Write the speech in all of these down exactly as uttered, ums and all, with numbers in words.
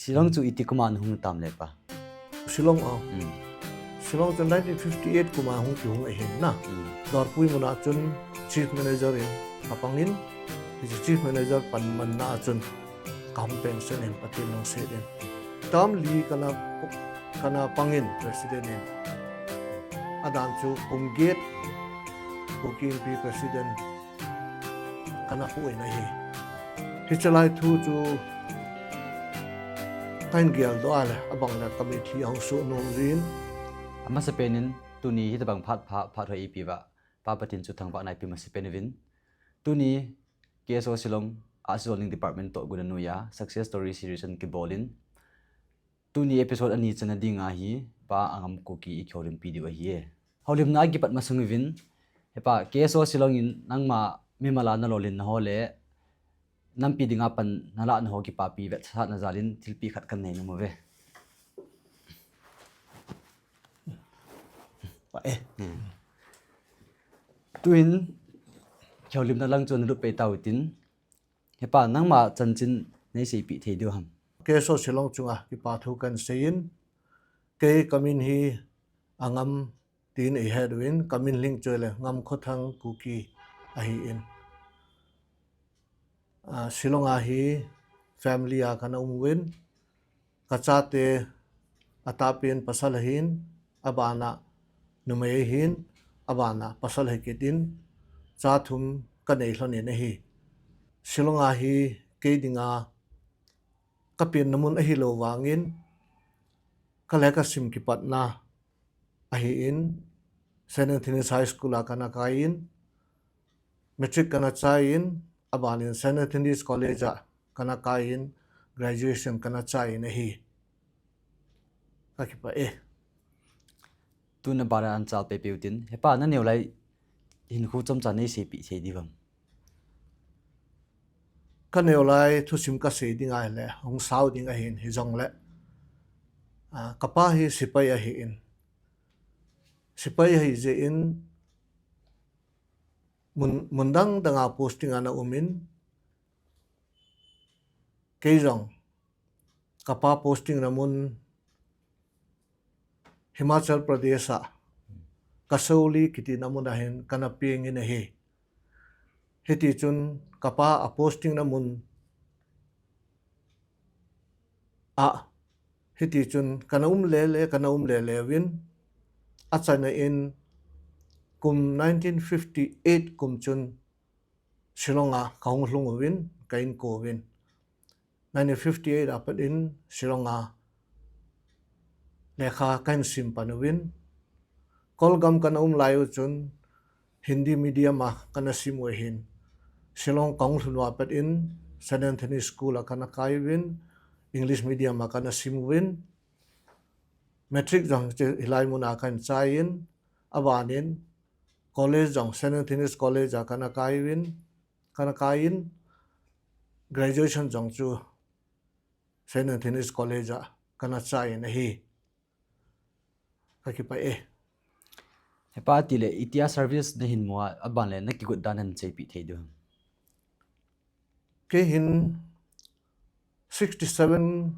Shillong chu iti kuma nahung tam le pa? Shillong a. Hmm. Shillong chu nineteen fifty-eight kuma hung kihung ahin na. Hmm. Dorpui muna chun chief manager in kapangin, hiche chief manager pan manna a chun kahung pension in Pathen lungset in. Term li kana, kana pangin president in. Adan chu kum get Kuki Inpi president kana pu in ahi. Hiche lai thu chu kahin geldoh a le, abang le committee ahung soh nom jin. Amasapen in tuni hitabang phat pha, phat hoi ipi uva, Pa Pathen chu thangvahna ipi masapen uvin. Tuni K S O Shillong, Arts Zoning Department toh guna noiya Success Story Series ana kibol in. Tuni episode ani channa dinga hi, Pa Angam Kuki i kihoulimpi diu ahi e. Houlimna a kipat masang uvin, he Pa, K S O Shillong in nangma mimal a nalolhinna ho le, nampi dinga pan nalahna ho kipapi vetsahna jal in thilpeh khat kanei nom uve. Pa e. Hmm. Tuin, kihoulimna lang chu nalut pei tau tin, He Pa, nangma chanchin neiseipeh thei diu ham? K S O Shillong chunga kipa thu kahin seiyin, kei kamin hi Angam tin eihet uvin, kamin lhing chu le Ngamkhothang Kuki ahin. Ah, Shillong a hi family a kana um uvin, kachate atahpen pasal ahin, abana numei ahin, abana pasal ahikit in, cha thum kanei lhon in ahi. Shillong a hi kei dinga kapenna mun ahilou vangin, kale kasim kipatna ahin, Saint Anthony's High School a kana kaiyin, matric kana chaiyin, abanin Saint Anthony's College a kana kaiyin, graduation kana chaiyin ahi. Kakipah e. Tun abana anchal pehpeh utin, he Pa, naneo lai hinkho chomcha neiseipeh thei diu ham? Kaneo lai thusim kasei ding ahile, hung sao ding ahin hijongle, ah, kapa hi sepai ahin. Sepai ahijeh in mun, mun dang danga posting ana umin, kei jong kapa posting na mun Himachal Pradesh a, Kasauli kiti na mun ahin kana pengin ahi. Hitichun kapa aposting na mun a, hitichun kana um lele, kana um lele uvin, achaina in kum nineteen fifty-eight kum chun Shillong a kahung lhung uvin, kahin kou uvin. Nineteen fifty-eight a pat in Shillong a lekha kahin sim pan uvin. Kolgam kana um lai u chun Hindi medium a kana sim u ahin. Shillong kahung lhun uva pat in Saint Anthony School a kana kai uvin, English medium a kana sim uvin. Matric jong hilai mun a kahin chaiyin, abanin college jong Saint Anthony's College a kana kai uvin, kana kaiyin, graduation jong chu Saint Anthony's College a kana chaiyin ahi. Kakipah e. He Pa, tile, itia service nahin mu a, aban le nakigot dan nahin seipeh thei diu ham? Kei hin sixty-seven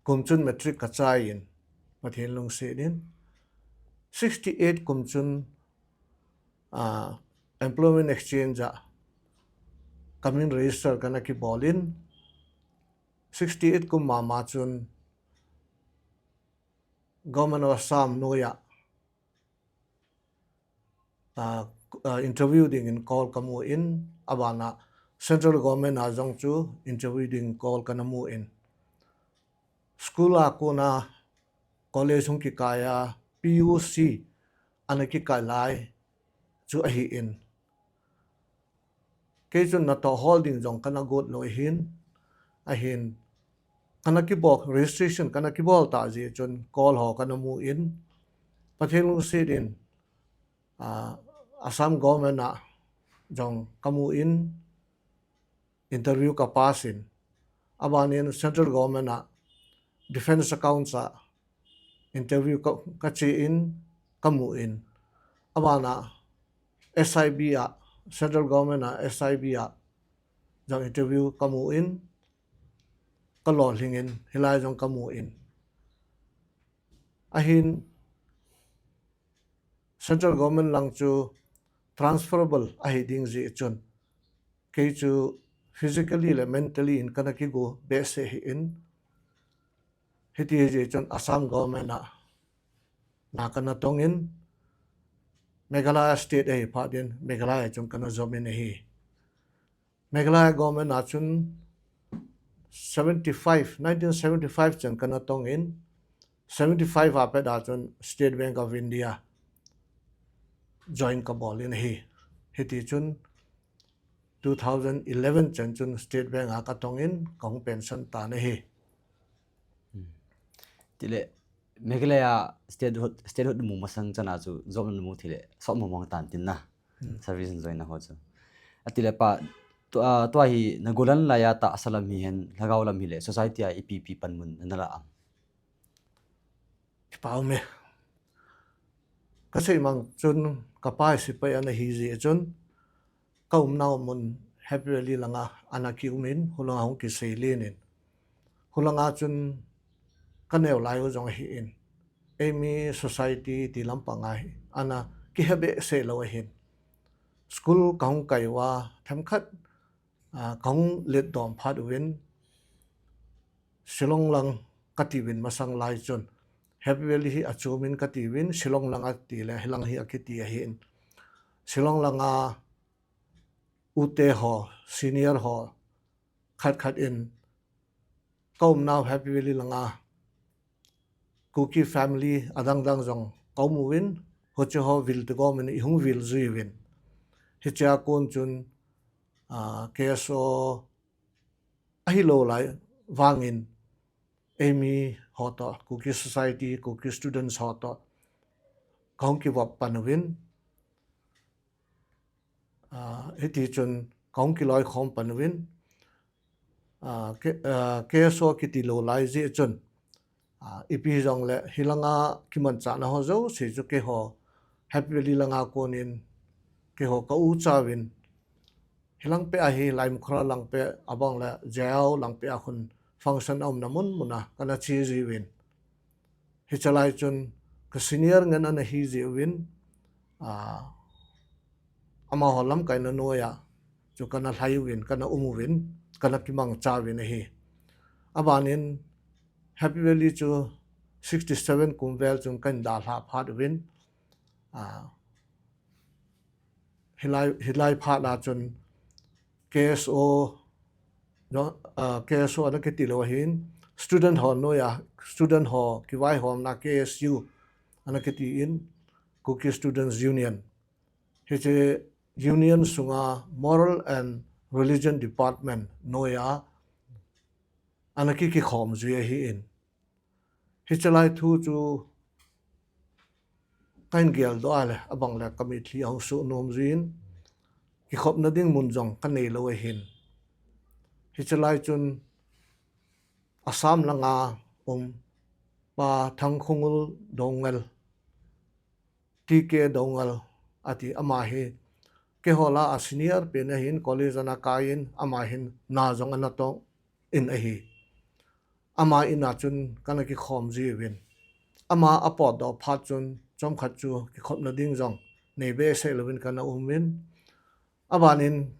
kum chun matric kachaiyin, Pathen lungset in. Sixty-eight kum chun, ah, employment exchange a kamin register kana kibol in. Sixty-eight kum mama chun Government of Assam noiya, ah, ah, interview dingin call kamu in, abana Central Government a jong chu interview dingin call kana mu in. School a kona college hung kikai a P U C ana kikai lai chu ahin. Kei chun natoh hol ding jong kana got lou ahin, ahin, kana kibol, registration kana kibol tah jeh chun call ho kana mu in, Pathen lungset in, ah, Assam government a jong kamu in, interview ka pass in, abanin central government a defence accounts a interview ka, kache in, kamu in, abana S I B a, central government a S I B a jong interview kamu in, kalolhing in, hilai jong kamu in. Ahin, central government lang chu transferable ahi ding jeh chun, kei chu physically le mentally in kana kigo behseh ahin, hiti jeh chun Assam government a na kana tong in, Meghalaya state ahi phat in, Meghalaya chun kana jom in ahi. Meghalaya government a chun seventy-five, nineteen seventy-five chan kana tong in, seventy-five a pet a chun State Bank of India join kabol in ahi. Hiti chun two thousand eleven chan chun State Bank a katong in kahung pension tan ahi. Tile, Meghalaya statehood, statehood namu masang chana chu job namu tile, sop mong mong tan tin na. Service join na ho chu. Atile pa, tu, ah, tua hi nagolan laiya tahsa lam hihen, lhagao lam hile, society a ipi ipi panmun nala am. Kipah ume. Kasei mang chun kapa hi sepai ana hi jeh chun, kaumnau mun Happy Valley langa ana kium in, hulanga hung kiseilen in. Hulanga chun kaneo lai u jong ahin. Eimi society ti lampang a hi ana kihe behseh lou ahin. School kahung kai uva, themkhat, ah, kahung letdoh phat uvin, Shillong lang kati uvin masang lai chun, Happy Valley hi achom in kati uvin, Shillong lang ati le, hilang hi akiti ahin. Shillong langa ute ho, senior ho, khat khat in, kaumnau Happy Valley langa Kuki family adang dang jong kaum uvin, hiche ho vil ti gom in ihung vil jui uvin. Hichea kon chun, ah, K S O ahilou lai vangin, eimi ho toh, Kuki society, Kuki students ho toh, kahung kivop pan uvin. Ah, hiti chun kahung kiloikhom pan uvin. Ah, K-, ah, K S O kiti lou lai jeh chun, ah, ipi jongle hilanga kimanchahna ho jouse chu keiho Happy Valley langa konin keiho ka ucha uvin. Hilang peh a hi Laimukhra lang peh, abang le Jaiaw lang peh a khun function aumna mun muna kana che jui uvin. Hiche lai chun ka senior ngen ana hi jeh uvin, ah, amaho lamkaina noiya chu kana lhai uvin, kana um uvin, kana kimangcha uvin ahi. Abanin Happy Valley chu sixty-seven kum vel chun kahin dalha phat uvin, ah, hilai, hilai phat a chun K S O, no, ah, K S O ana kiti lou ahin, student ho noiya, student ho kivaihomna K S U ana kiti in, Kuki Students Union. Hiche union sunga Moral and Religion Department noiya ana ki, kikhom jui ahin. Hiche lai thu chu kahin geldoh a le, abang le ka mitlhi ahung soh nom jui in, kikhopna ding mun jong ka nei lou ahin. Hiche lai chun Assam langa um Pa Thangkhongul Doungel, T K Doungel ati, ama hi keiho lah a senior pen ahin, college ana kai in, ama hin na jong ana tong in ahi. Ama in a chun kana kikhom jui uvin. Ama apotdoh phat chun chomkhat chu kikhopna ding jong nei behseh louvin kana um uvin. Abanin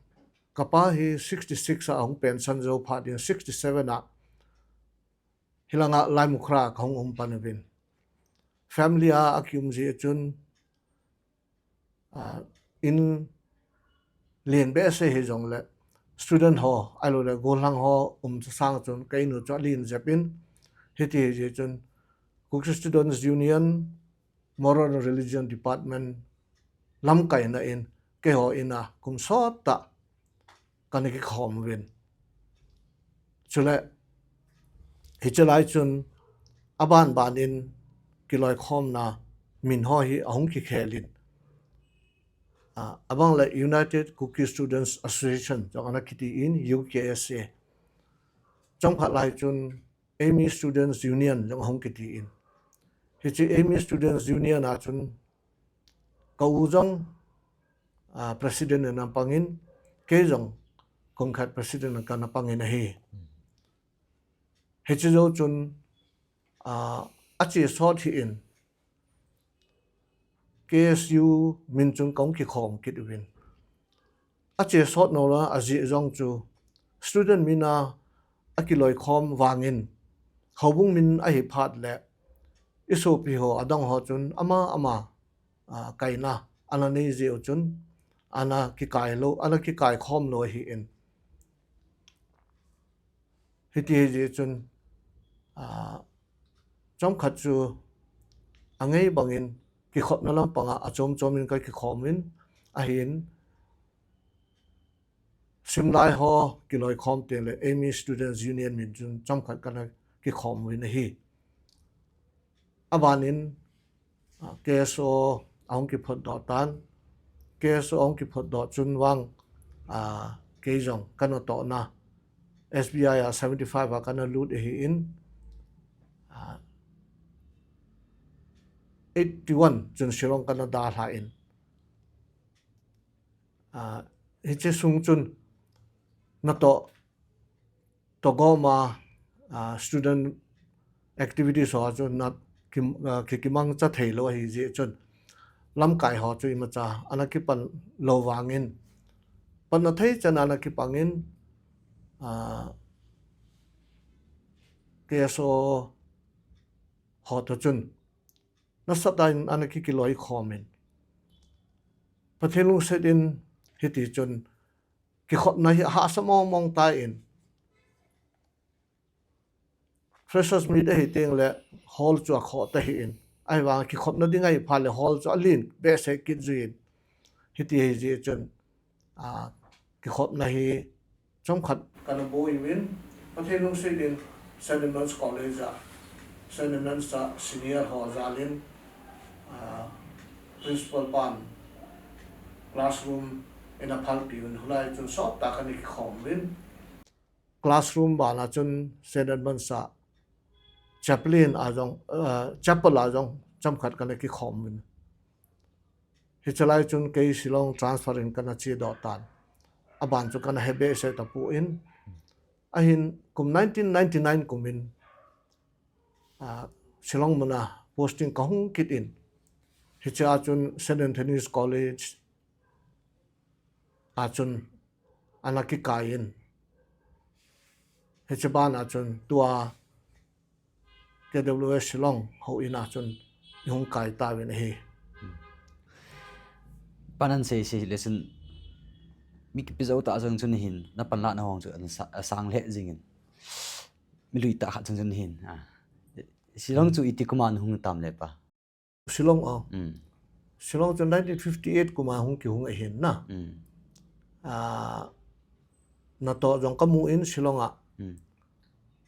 kapa hi sixty-six a ahung pension jou phat in sixty-seven a hilanga Laimukhra kahung um pan uvin. Family a akium jeh chun, ah, in len behseh hijongle student ho, ahilou le gollhang ho um chu sang chun ka in u chu alen jep in, hiti jeh chun Kuki Students Union, Moral and Religion Department lamkaina in keiho in a kum sot tah kana kikhom uvin. Chule hiche lai chun aban ban in kiloikhomna min ho hi ahung kikhel in, ah, abang le United Kuki Students Association jong ana kiti in, U K S A. Chomkhat lai chun Eimi Students Union jong ahung kiti in. Hiche Eimi Students Union a chun ka u jong, ah, president in ana pang in, kei jong kum khat president in kana pang in ahi. Hiche jou chun, a, ache sot hi in, K S U min chun kahung kikhom kit uvin. Ache sot nau la ajeh jong chu student min a akiloikhom vangin, houbung min ahi phat le, isopi ho adang ho chun ama ama, a, kaina ana nei jeh u chun, ana kikai lou, ana kikai khom lou ahi in. Hiti hi jeh chun, a, chomkhat chu angei bangin kikhopna lampanga achom chom in kakikhom in, ahin simlai ho kiloikhom teng le Eimi Students Union min chun chomkhat kana kikhom uvin ahi. Abanin, a, K S O ahung kiphot doh tan. K S O ahung kiphot doh chun vang, a, kei jong kana tohna S B I a seventy five a kana lut ahi in, a, eighty one chun Shillong kana dalha in. A, hiche sung chun natoh tohgom a, a, student activities ho chu na kim-, a, ki-, kimangcha thei lou ahi jeh chun lamkai ho chu imacha ana kipan lou vangin, panna thei chan ana kipangin, a, K S O ho toh chun nasatah in ana ki, kiloikhom in, Pathen lungset in hiti chun kikhopna hi ahahsa mong mong tan, Freshers Meet ahi teng le hall chu akhoh ta ahi in, ahivang kikhopna ding ahi phat le hall chu alen behseh kit jin, hiti ahi jeh chun, a, kikhopna hi chomkhat kana boi uvin, Pathen lungset in Saint Edmund's College a, Saint Edmund's a senior ho jal in, a, principal pan classroom in aphalpi uvin, hulai chun sot tah kana kikhom uvin. Classroom bana chun Saint Edmund's a chaplain a jong, a, chapel a jong chomkhat kana kikhom uvin. Hiche lai chun kei Shillong transfer in kana che doh tan. Aban chu kana he behseh tapon, ahin kum nineteen ninety nine kum in, a, Shillong mun a posting kahung kit in, hiche a chun Saint Anthony's College a chun ana kikai in, hiche bana chun tua K W S Shillong houin a chun ihung kai tauvin ahi. Pan an sei sei le chun mi kipe jou tah jong chun hin, na panlahna hung chu ana sa-, asang lheh jingin, mi lui tah khat jong chun hin, a, Shillong chu iti kum a nahung tam le pa? Shillong a. Mm. Shillong chu nineteen fifty eight kum a hung kihung ahin na. Mm. A, natoh jong kamu in Shillong a. Mm.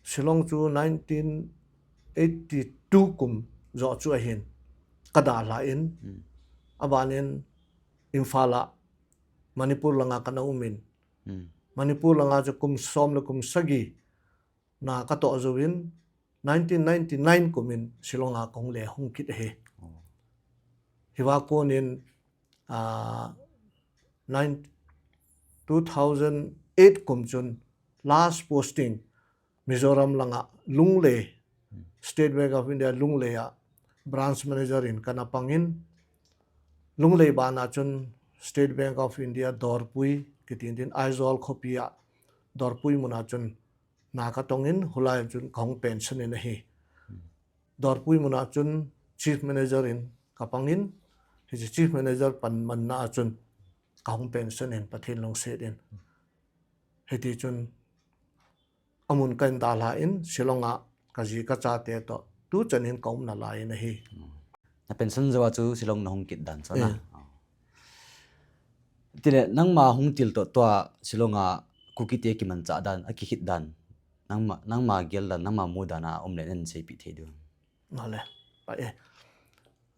Shillong chu nineteen eighty two kum joh chu ahin kadalha in. Mm. Abanin Imphal a Manipur langa kana um in. Mm. Manipur langa chu kum som le kum sagi na katoh jouvin, nineteen ninety nine kum in Shillong a kahung le hung kit ahi. Oh. Hiva kon in, a, nine, two thousand eight kum chun last posting Mizoram langa Lunglei, State Bank of India Lunglei a branch manager in kana pangin, Lunglei bana chun State Bank of India Dorpui kiti in tin, Aizawl khopi a Dorpui muna chun na katong in, hulai chun kahung pension in ahi. Dorpui muna chun chief manager in kapangin, hiche chief manager pan manna a chun kahung pension in, Pathen lungset in. Hiti chun amun kahin dalha in, Shillong a kaji kachate toh tuchan in kaumna lai in ahi. Na pension jou a chu Shillong nahung kit dan chu na. Eh. Oh. Tile nangma hung til toh tua Shillong a Kukite kimanchah dan, akikhit dan, nangma, nangma gel dan, nangma mu dan a um le nahin seipeh thei diu? Nale, pa e.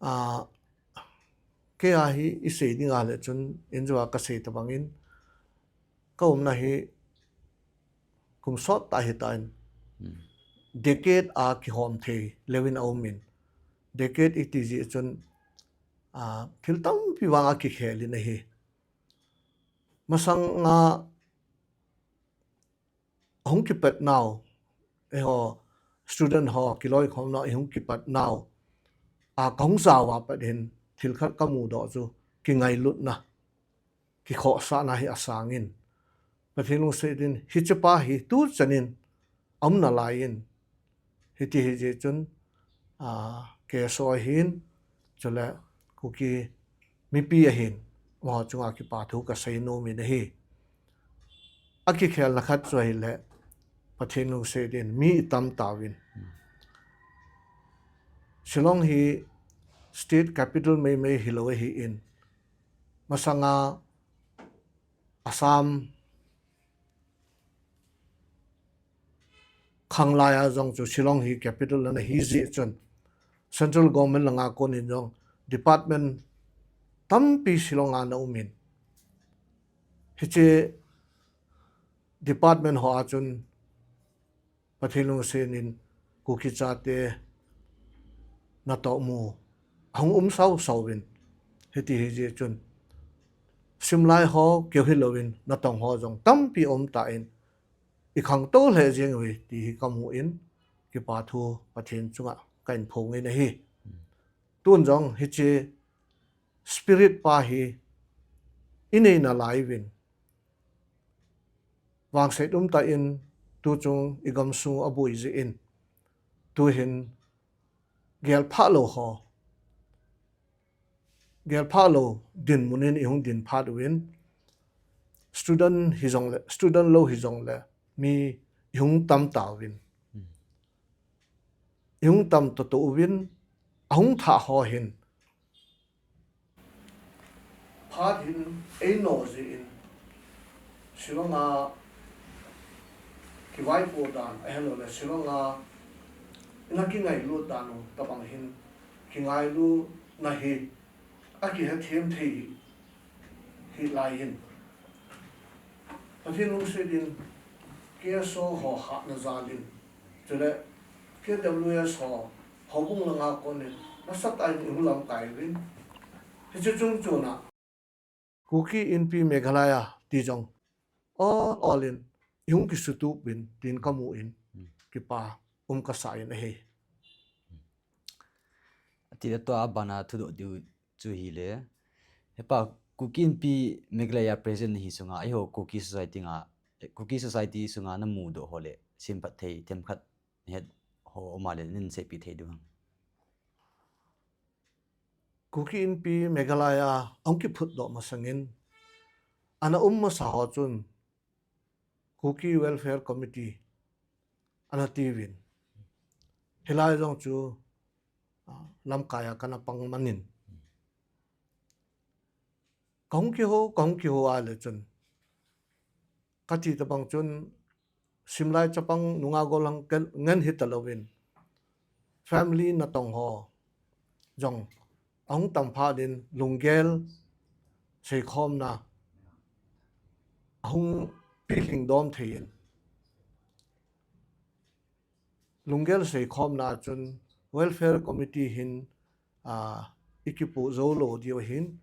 A, kei a hi isei ding a le chun, in jou a kasei tabang in, kaumna hi kum sot tah ahitan, hmm, decade a kihom thei leu in aum in, decade iti jeh chun, a, thil tampi vang akikhel in ahi. Masang a hung kipat nau, eiho student ho kiloikhomna ihung kipat nau a kahung jao a pat hin thil khat kamudoh chu kingailutna, kikhohsahna hi asangin, Pathen lungset in hichepa hi tuchan in aum nalai in, hiti hi jeh chun, a, K S O ahin, chule Kuki mipi ahin, amaho chunga kipathu kasei nom in ahi. Akikhelna khat chu ahile, Pathen lungset in mi itam tauvin. Shillong hi state capital meimei hilou ahin, masanga Assam khanglai a jong chu Shillong hi capital ana hi jeh chun, central government langa kon in jong department tampi Shillong a ana um in, hiche department ho a chun Pathen lungset in Kuki chate natoh mu ahung um sausau in, hiti hi jeh chun simlai ho keu hilouvin natong ho jong tampi aum tan, ikhangtou lheh jeng uve ti hi kamu in, kipathu Pathen chunga kahin phong in ahi. Tun jong hiche spirit pa hi inei nalai uvin, vangset umtah in tuchung igamsung aboi jeh in, tuhin gelphah lou ho, gelphah lou dinmun in ihung din phat uvin, student hijongle, student lou hijongle, mi ihung tam tauvin, ihung tam toto uvin, ahung thah ho hin phat hin eino jeh in, Shillong a kivaipoh dan, ahilouleh Shillong a ina kingailut dan u tobang hin kingailutna hi akihethem thei hi, hilai in, Pathen lungset in K S O ho hahna jal in, chule K W S ho, houbung langa kon in nasatah in ihung lamkai uvin, hiche chungchon a Kuki Inpi Meghalaya ti jong ol ol in ihung kisutup uvin tin kamu in, kipa um kasah in ahi. Atile tua bana thudoh diu chu hile, hepa, Kuki Inpi Meghalaya president nahi sunga, eiho Kuki society nga, Kuki society sunga namudoh ho le semphat thei themkhat nahet ho um a le nahin seipeh thei diu ham? Kuki Inpi Meghalaya ahung kiphutdoh masangin, ana um masa ho chun Kuki Welfare Committee ana tiuvin, hilai jong chu, a, lamkai a kana pang man in, kahung kihou, kahung kihou a le chun, kati tobang chun simlai chapang nungah gollhang ngen hitalouvin, family natong ho jong ahung tam phat in lunggel seikhomna ahung pilhing dom thei in, lunggel seikhomna chun Welfare Committee hin, a, ikipoh jou lou diu ahin,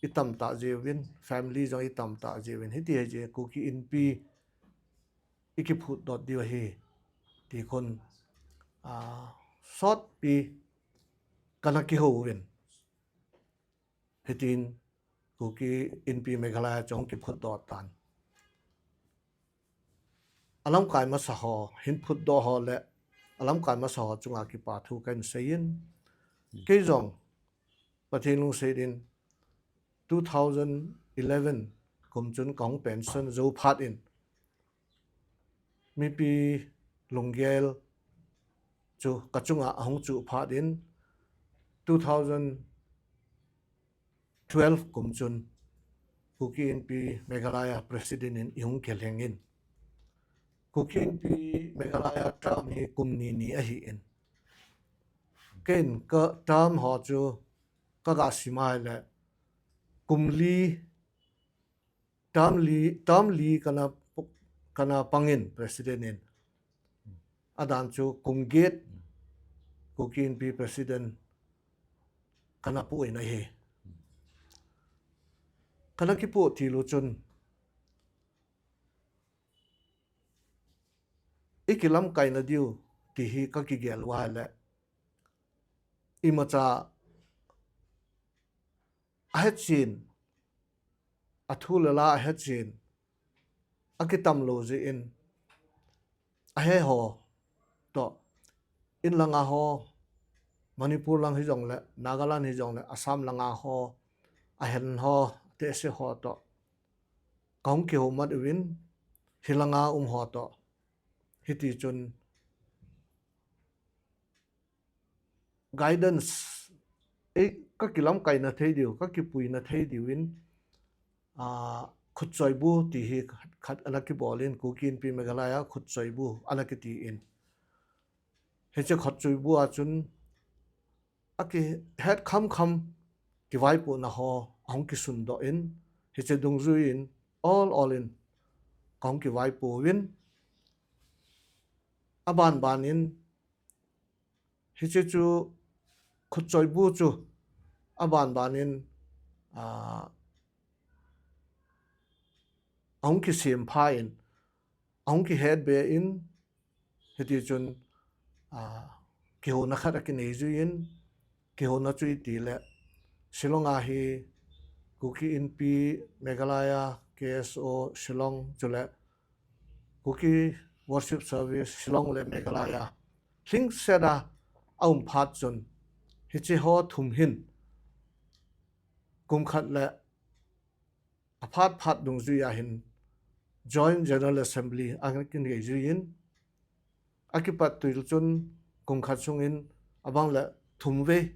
itamtah jeh uvin, family jong itamtah jeh uvin, hiti hi jeh Kuki Inpi ikiphutdoh diu ahi, ti khun, a, sotpi kana kihou uvin, hitin Kuki Inpi Meghalaya chu ahung kiphutdoh tan. Alamkai masa ho, hin phutdoh ho le alamkai masa ho chunga kipathu kahin seiyin, kei jong Pathen lungset in two thousand eleven kum chun kahung pension jou phat in, mipi lunggel chu kachunga ahung chuh phat in, two thousand twelve kum chun Kuki Inpi Meghalaya president in ihung kilheng in, Kuki Inpi Meghalaya term hi kum ni ni ahin, ken ka term ho chu kaga sim a le kum li, term li, term li kana, kana pang in president in, adan chu kum get Kuki Inpi president kana poh in ahi. Kana kipoh til u chun, ikilamkaina diu ti hi kakigel uva ahile, imacha ahechen, athu le la ahechen, akitam lou jeh in, ahe ho toh, in langa ho, Manipur lang hijongle, Nagaland hijongle, Assam langa ho, ahen ho, tehse ho toh kahung kihoumat uvin, hilanga um ho toh, hitichun guidance, ei, kakilamkaina thei diu, kakipuina thei diuvin, khutchoibu ti hi khat, khat ana kibolin, Kuki Inpi Meghalaya khutchoibu ana kitin, hiche khutchoibu a chun akihet khamkham kivaipohna ho ahung kisundoh in, hiche dungjuiyin ol ol in kahung kivaipouvin, abanbanin hiche chu, khutchoibu chu abanbanin ahung kisempha in, ahung kihetbe in, hitichun kihouna khat akineijuiyin, kihouna chu itile, Shillong a hi Kuki Inpi Meghalaya, K S O Shillong chule Kuki Worship Service Shillong le Meghalaya lhingset a aum phat chun, hiche ho thum hin kum khat le aphat phat dungjuia hin Joint General Assembly akineijuiyin, akipat til chun kum khat sungin abang le thumvei,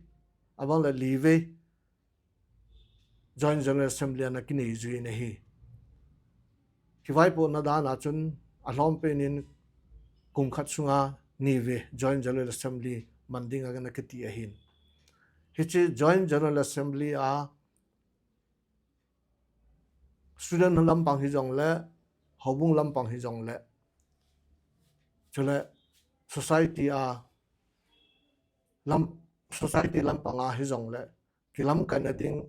abang le livei Joint General Assembly ana kineijuiyin ahi. Kivaipohna dan a chun alhompen in kum khat sunga nivei Joint General Assembly man ding ana kiti ahin. Hiche Joint General Assembly a student lampang hijongle, houbung lampang hijongle, chule society a lam, society lampang a hijongle, kilamkaina ding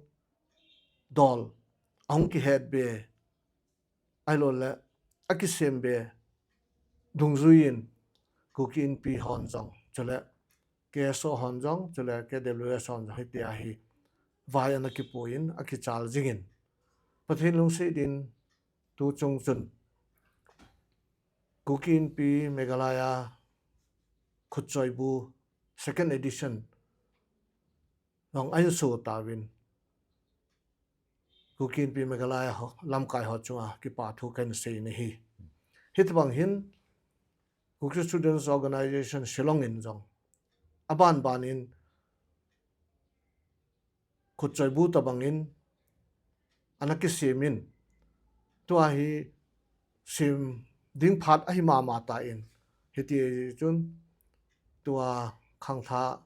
dol ahung kihetbe, ahiloule akisembe dungjuiyin Kuki Inpi hon jong, chule K S O hon jong, chule K W S hon jong hitia hi vai ana kipuiyin, akichal jingin, Pathen lungset in tuchung chun Kuki Inpi Meghalaya khutchoibu second edition jong ahinso tauvin, Kuki Inpi Meghalaya ho, lamkai ho chunga kipa thu kahin seiyin ahi. Hitobang hin Kuki Students Organisation Shillong in jong abanbanin khutchoibu tobangin ana kisemin, tua hi sem ding phat ahi mama tan, hitichun tua khangthah,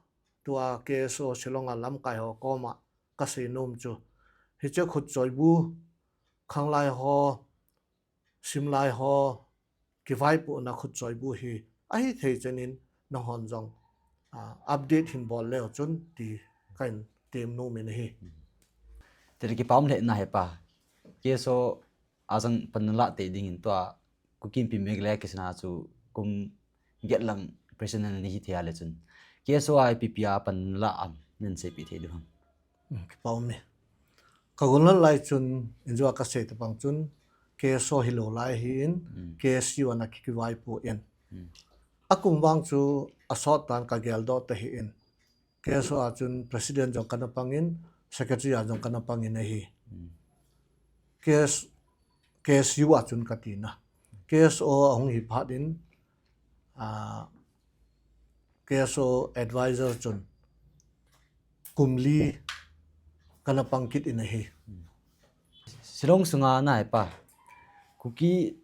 tua K S O Shillong a lamkai ho koma kasei nom chu, hiche khutchoibu, khanglai ho, simlai ho kivaipohna khutchoibu hi ahithei chan in nanghon jong update hin bol leu chun ti kahin tem nom in ahi. Tile kipa um lheh nahi pa, K S O a jong pan nalah tei dingin tua Kuki Inpi Meghalaya kisana chu kum get lang president nahi thei a le chun, K S O a ipi ipi a pan nalah am, nahin seipeh thei diu ham? Kipa um e. Kagon lal lai chun, injua kasei tobang chun, K S O hilou lai ahin, K S U ana kivaipoh in, akum vang chu asot tan kageldoh tahih in, K S O a chun president jong kana pangin, secretary a jong kana pangin ahi. K S, K S U a chun katina, K S O ahung hi phat in, K S O advisor chun kum li kana pang kit in ahi. Shillong sunga nahi pa, Kuki,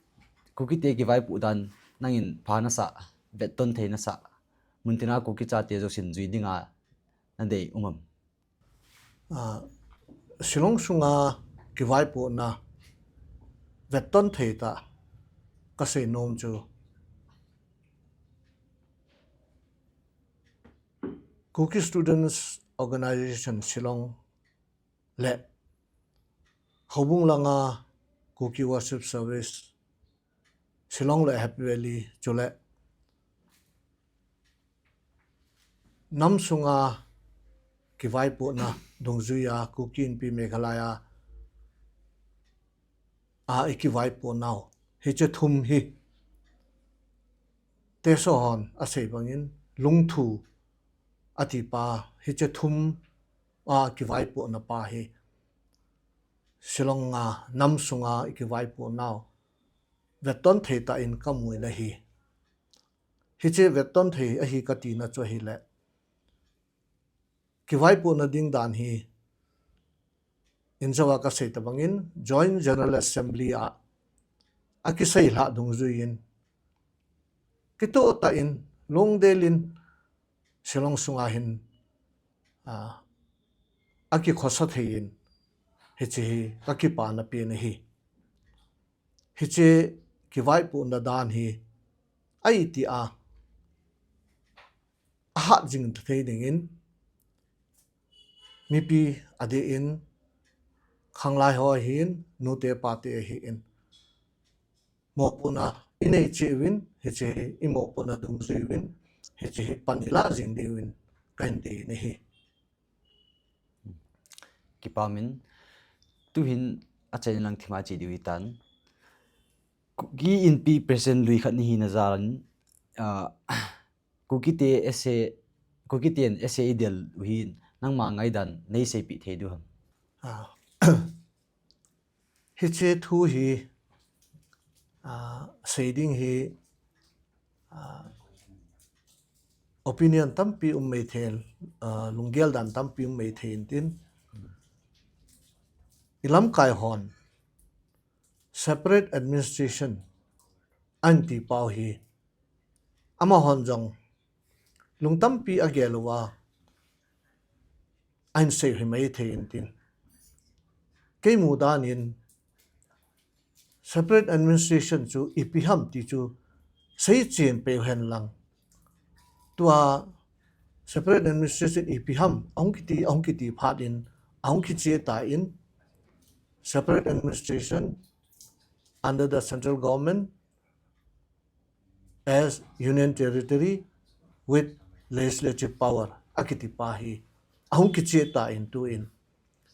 Kukite kivaipoh dan nangin pha nasah, vetton thei nasah, muntina Kuki chate jousen jui dinga nadei um am? Shillong sunga kivaipohna vetton thei tah kasei nom chu, Kuki Students Organisation Shillong le houbung langa Kuki Worship Service Shillong le Happy Valley chule nam sunga kivaipohna dungjuiya Kuki Inpi Meghalaya a ikivaipohnau hiche thum hi Teso hon asei bangin lungthu atipa hiche thum a kivaipohna pa hi Shillong a nam sunga ikivaipohnau vetton thei tah in kamu in ahi. Hiche vetton thei ahi katina chu ahile kivaipohna ding dan hi injouva kasei tabangin Joint General Assembly a akisei lhah dungjuiyin kitoh tah in lungdel in Shillong sunga hin a, akikhosa thei in hiche hi kakipana pen ahi. Hiche kivaipohna dan hi aiti a ahat jing thei dingin mipi adeh in khanglai ho ahin nute pate ahin mopohna inei cheh uvin hiche hi imopohna dungjuiyin hiche hi pan ilah jing diuvin kahin dei in ahi. Kipah in tuhin achaina lang thima che diu hitan. Kuki Inpi President lui khat nahina jal in, ah, Kukite SA, Kukiten SA idel u hi nangma ngaidan neiseipeh thei diu ham? Ah, hiche thu hi, ah, sei ding hi, ah, opinion tampi um mai thei, ah, lunggel dan tampi um mai thei intin. Ilamkai hon separate administration anti pau hi amahon jong lung tampi agel uva ahin sei hi mai thei intin. Keimu dan in separate administration chu ipi ham ti chu seichen peh hen lang. Tua separate administration ipi ham ahung kiti, ahung kiti phat in, ahung kiche tan separate administration under the central government as union territory with legislative power akiti pa hi ahung kiche tan tuin.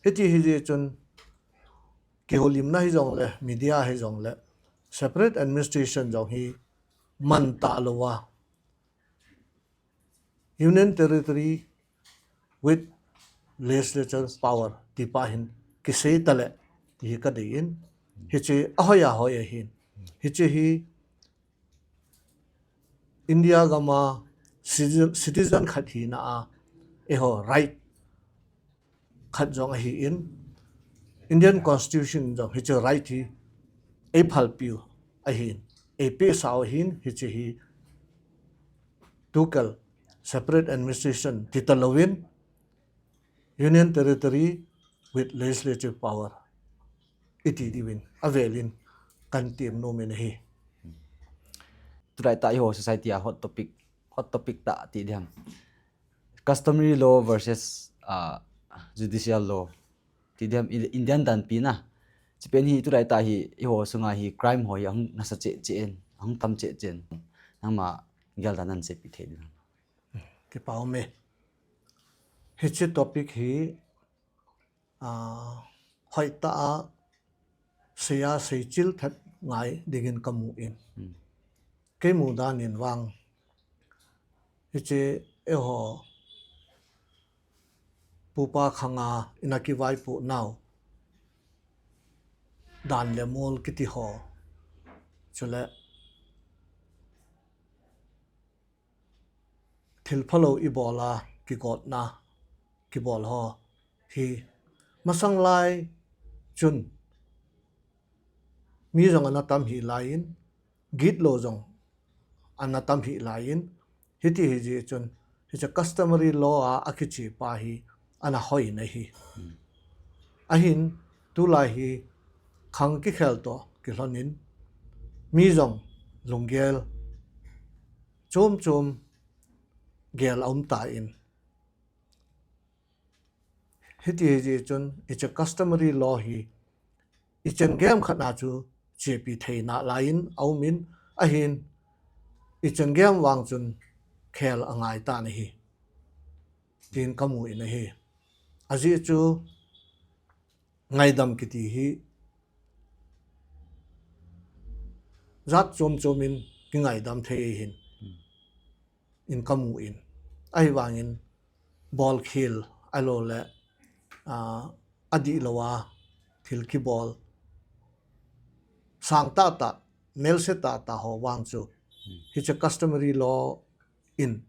Hiti hijeh chun kihoulimna hijongle, media hijongle, separate administration jong hi man talou a, union territory with legislature power ti pa hin kisei tale ti hi kadei in. Hiche ahoi ahoi ahin. Hiche hi India gam a citizen, citizen khat hina a eiho right khat jong ahin, Indian Constitution jong hiche right hi eiphalpiu ahin, eipehsau ahin, hiche hi tukal separate administration ti talouvin, Union Territory with legislative power iti diuvin avelin kahin tem nom in ahi. Tulai tah eiho society a hot topic, hot topic tah ti diham, customary law versus, ah, judicial law ti diham, Indian danpi na. Hiche pen hi tulai tah hi eiho sunga hi crime ho hi ahung nasa cheh cheh in, ahung tam cheh cheh in. Nangma geldan nahin seipeh thei ding ham? Kipah ume. Hiche topic hi, ah, hoitah a sei a seichil that ngai dingin kamu in. Keimu dan in vang hiche eiho pupa khanga ina kivaipohnau dan le mol kiti ho, chule thil phalou ibol a kigotna kibol ho hi masang lai chun mi jong ana tam hih laiyin, gitlou jong ana tam hih laiyin, hiti hijeh chun hiche customary law a akiche pa hi ana hoi in ahi. Ahin tulai hi khang kikhel toh kilhon in mi jong lunggel chom chom gel aum tan, hiti hijeh chun hiche customary law hi ichen gem khat na chu chepi thei nalai in aum in, ahin ichen gem vang chun khel angai tan ahi. tin kamu in ahi. Ajeh chu ngaidam kiti hi jat chom chom in kingaidam thei ahin, in kamu in. Ahivangin bolkhel ahilou le, ah, adihlou a thil kibol sang tahtah, melse tahtah ho vang chu, hiche customary law in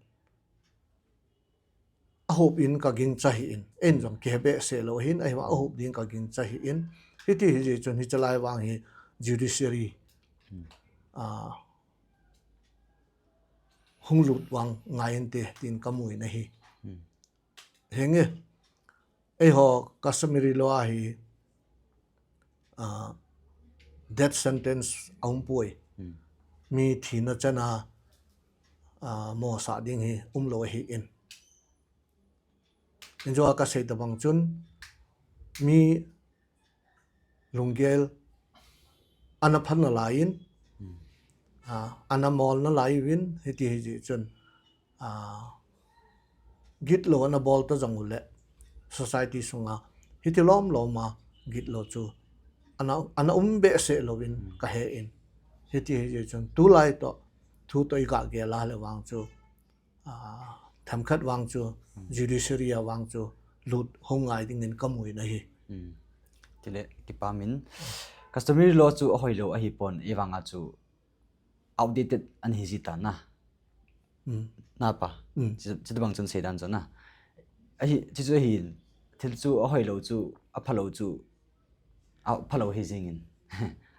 ahop in kagingcha ahin, eiin jong kihe behseh lou ahin, ahivang ahop ding kagingcha ahin, hiti hijeh chun hiche lai vang hi judiciary, ah, hung lut vang ngai inte tin kamu in ahi. Henge, eiho customary law a hi, ah, death sentence aumpoi. Mi thina chana, ah, mosah ding hi umlou ahin. Injo a kasei tabang chun mi lunggel ana phat nalai in, ah, ana mol nalai uvin, hiti hijeh chun, ah, gitlou ana bol ta jong uleh society sunga hiti lom lom a gitlou chu ana, ana um behseh louvin kahe in. Hiti hijeh chun tulai toh thu toh igah gel a le vang chu, ah, themkhat vang chu judiciary a vang chu lut hung ngai dingin kamu in ahi. Chule kipah in, customary law chu ahoilou ahipon, ahivanga chu outdated ana hiji tan na. Napa. Chuti bang chun seidan chu na, ahi, chuchu ahin, thil chu ahoilou chu, aphalou chu, aphalou hijingin,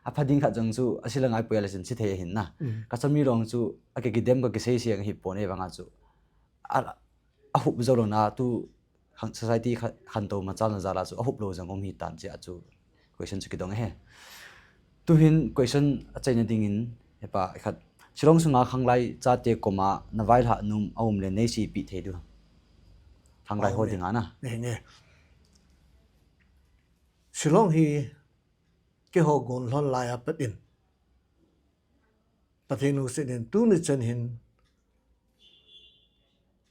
apha ding khat jong chu ase le ngai poi a le chun se thei ahin na. Customary law chu akikidem, kakisei seng ahipon, ahivanga chu a, ahup jou louna tu society khantou machalna jal a chu ahup lou jong um hitan chea chu question chu kidong ahi. Tuhin question achaina dingin, hepa, khat, Shillong sunga khanglai chate koma navailhah nom aum le neiseipi thei diu ham? Khanglai ho dinga na. Shillong hi keiho gon lhon lai a pat in, Pathen lungset in tuni chan hin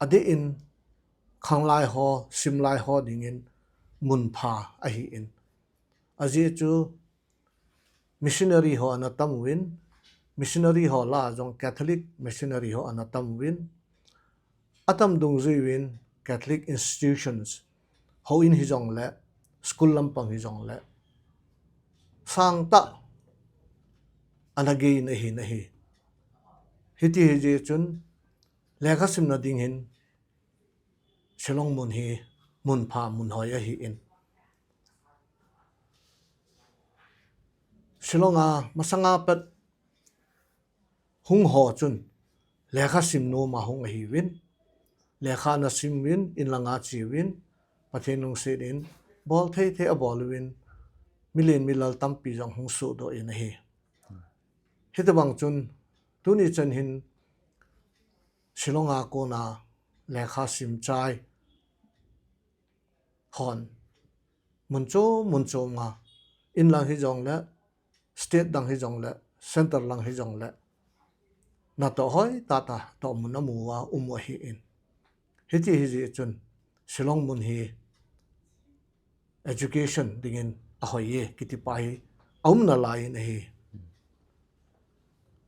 adeh in khanglai ho, simlai ho dingin mun pha ahin. Ajeh chu missionary ho ana tam uvin, missionary ho lah a jong Catholic missionary ho ana tam uvin, atam dungjui uvin Catholic institutions, houin hijongle, school lampang hijongle, sangtah ana gain ahin ahi. Hiti hijeh chun lekha simna ding hin Shillong mun hi mun pha, mun hoi ahin. Shillong a masanga pat hung ho chun lekha sim nom a hung ahiuvin, lekha ana sim uvin, inlanga che uvin, Pathen lungset in bol thei thei abol uvin, milen milal tampi jong hung sohdoh in ahi. Hitobang chun tuni chan hin Shillong a kona lekha sim chai hon mun chom mun chom a, inlang hijongle, state dang hijongle, centre lang hijongle, natoh hoi tahtah tohmun amu uva um u ahin. Hiti hijeh chun Shillong mun hi education dingin ahoiye kiti pa hi aum nalai in ahi.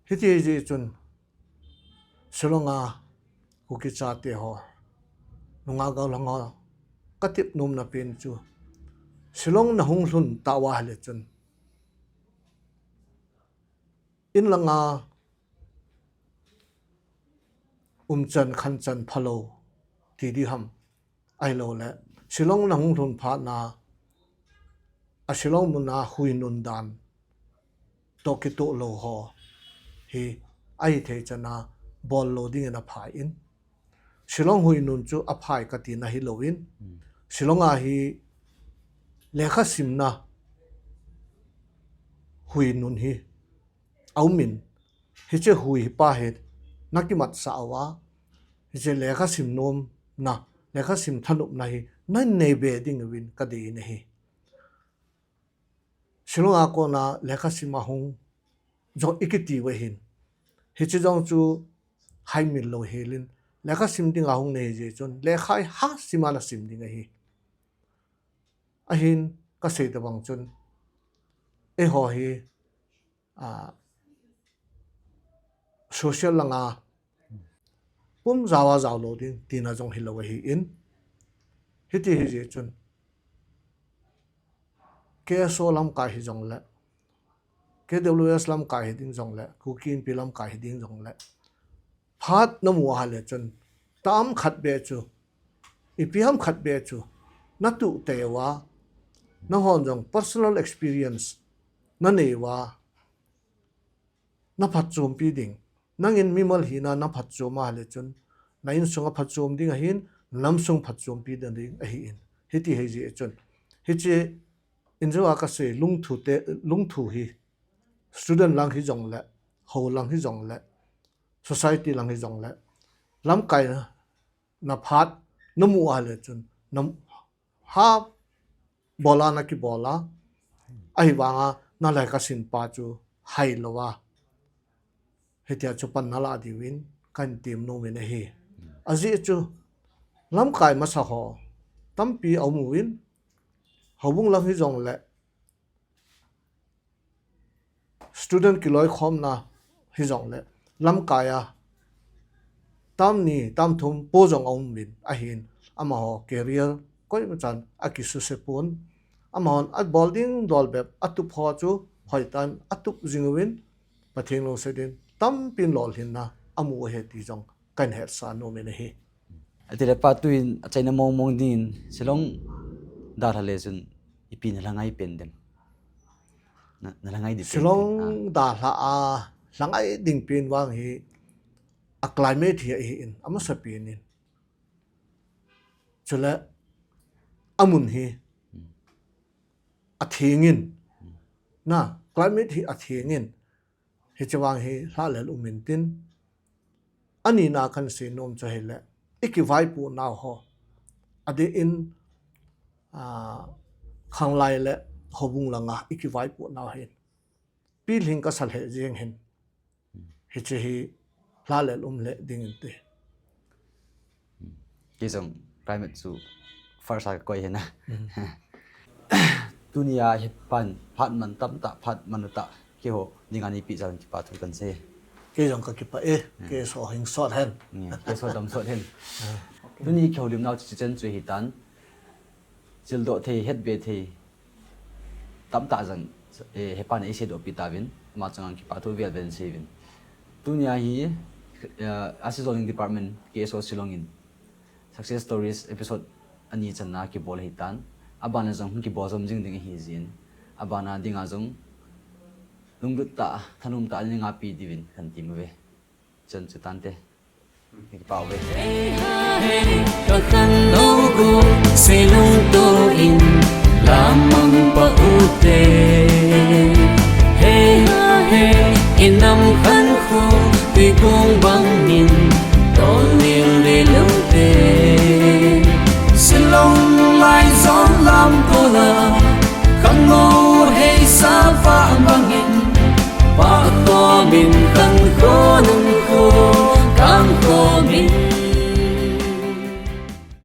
Hiti hijeh chun Shillong a Kuki chate ho, nungah gaolhang ho, katep nomna pen chu, Shillong nahung lhun tauva ahile chun, inlanga umchan khanchan phalou ti diham, ahiloule Shillong nahung lhun phatna a Shillong muna huinun dan toh kitoh lou ho hi ahithei chana bollou dingin aphai in, Shillong huinun chu aphai katina hilouvin, Shillong a hi lekha simna huinun hi aumin, hiche hui pa hi nakimatsah uva, hiche lekha sim nomna, lekha sim thanopna hi nanei be ding uvin kadei in ahi. Shillong a kona lekha sim ahung jong ikiti uva hin, hiche jong chu haimil lou helin, lekha sim ding ahung nei jeh chun, lekha hi ha sim a na sim ding ahi. Ahin ka sei tabang chun, eiho hi, a, social langa pum jao a jao lou ding tina jong hilou ahin, hiti hi jeh chun, K S O lamkai hi jongle, K W S lamkai hi ding jongle, Kuki Inpi lamkai hi ding jongle, phat na mu a le chun, tam khat be chu, ipi ham khat be chu, na tuh tei uva, na hon jong personal experience na nei uva, na phatchompi ding. Nangin mimal hina na phatchom a le chun, na insung a phatchom ding ahin, na namsung phatchompi ding ahin. Hiti hi jeh chun, hiche, injo a ka sei, lungthu te, lungthu hi, student lang hi jongle, ho lang hi jongle, society lang hi jongle, lamkai na, na phat, na mu a le chun, na ha bol a na kibol a, ahivanga na lekha sim pa chu hai lou a, hitia chu pan na la diuvin, kan tem nom in ahi. Ajeh chu, lamkai masa ho tampi aum uvin, houbung lang hi jongle, student kiloikhomna hi jongle, lamkai a tam ni, tam thum po jong aum uvin ahin, amaho career koima chan akisuse pon, amahon abol ding dol bep atup ho chu hoitah in atup jing uvin, Pathen lungset in tampin lolhinna amu ahi ti jong kan hetsa nom in ahi. Atile pa, tuin achaina mong mong dingin Shillong dalha le chun ipi na lhangai pen dem? Na, na lhangai ding pen Shillong pen, ah. Dalha a lhangai ding pen vang hi a climate hi ahin, amasa pen in. Chule amun hi Hmm. atheng in. Hmm. Na, climate hi atheng in. Hiche vang hi lhalel um in tin. Ani na kan sei nom chu ahile, i kivaipoh nau ho, adeh in, ah, khanglai le houbung langa i kivaipoh nau hin, pilhing kasa lheh jeng hin, hiche hi lhalel um lheh ding inte. Kei jong climate chu first a ka koi hi na. Mm. Tunia hi pan phat man tamtah, phat man u tah, keiho dinga neipi jal in kipa thu kan sei. Kei jong ka kipah e, Mm. K S O hing sot hen. Mm, K S O dam sot hen. Ah. Tuni kihoulim nau chu chen chu hitan. Childoh thei, hetbe thei tamtah jong, eh, hepan eiseidoh pi tauvin, ama chunga kipa thu vel vel in sei uvin. Tunia hi, eh, Assist Zoning Department, K S O Shillong in Success Stories episode ani channa kibol ahitan. Abana jong hung kibol jom jing ding ahi jeh in, abana dinga jong lunglut tah, thanom tah in ngapi diuvin kan tem uve. Chan chu tante. Kipa uve. Hey ha hey, ka khanlou go, seilungto in lamang pah ute. Hey ha hey, inam khankho, tuikong bangin tolnil lelute. Shillong lai jong lam kola, khanlou heisa pah bangin, pah khomin khankho nungkho, kang khomin